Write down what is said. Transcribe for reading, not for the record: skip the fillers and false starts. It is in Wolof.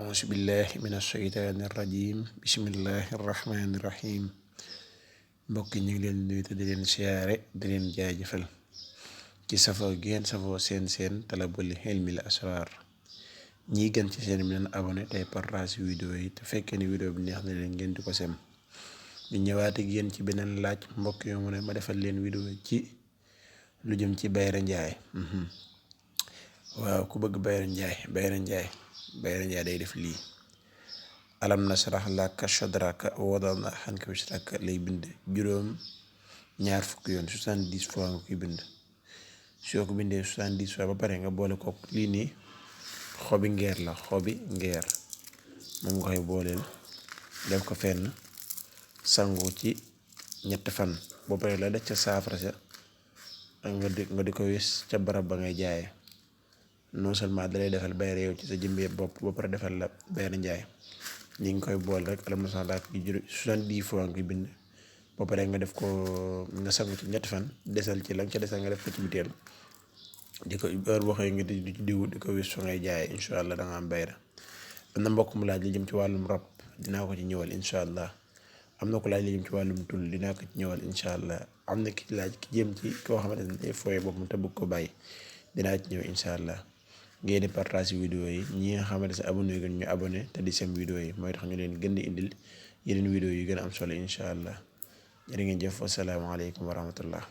auzu billahi min asheytaani irrajim bismillahi irrahmani irrahim mbokk ñu ngi leen nuyu te di leen siyaare di leen jaajëfal ci safoo ngeen safoo seen Talabul Hilmil Asrar ñi gën ci seen bi leen abonné tey partage vidéo yi te fekkee ni vidéo bi neex na leen ngeen di ko sem ñu ñëwaat ak yéen ci beneen laaj mbokk yoo mu ne ma defal leen vidéo ci lu jëm ci Bayra Njaay waaw ku bëgg Bayra Njaay day def lii alam nashrah laka sadraka wa wada'na anka wizraka lay bind juróom ñaar fukki yoon 70 fois nga koy bind soo ko bindee 70 fois ba pare nga boole ko lii nii xobi ngeer la moom nga koy booleel def ko fenn sangu ci ñett fan boo pare la def ca saafara sa nga di ko wis ca barab ba ngay jaayee non seulement dalay defal bayra yow ci sa jëmbee bopp ba pare defal la Bayra Njaay ñi ngi koy bool rek alam na sax gi jur 70 fois nga koy bind ba pare nga def ko nga sangu ci ñetti fan desal ci la nga ca desal nga def ko ci biteel di ko heure boo xëy nga di diw di ko wis fa ngay jaayee incha allah da nga am bayra. am na mbokk mu laaj li jëm ci wàllum rab dinaa ko ci ñëwal incha allah am na ko laaj li jëm ci wàllum tul dinaa ko ci ñëwal incha allah am na ki laaj ki jëm ci koo xamante ne day fooye boppam te bëgg ko bàyyi dinaa ci ñëw incha allah. ngeen di partage vidéo yi ñi nga xamante ne abonné gën ñu abonné te di sem vidéo yi mooy tax ñu leen gën di indil yeneen vidéo yi gën a am solo incha allah jërë ngeen jëf wasalaamaaleykum wa rahmatullah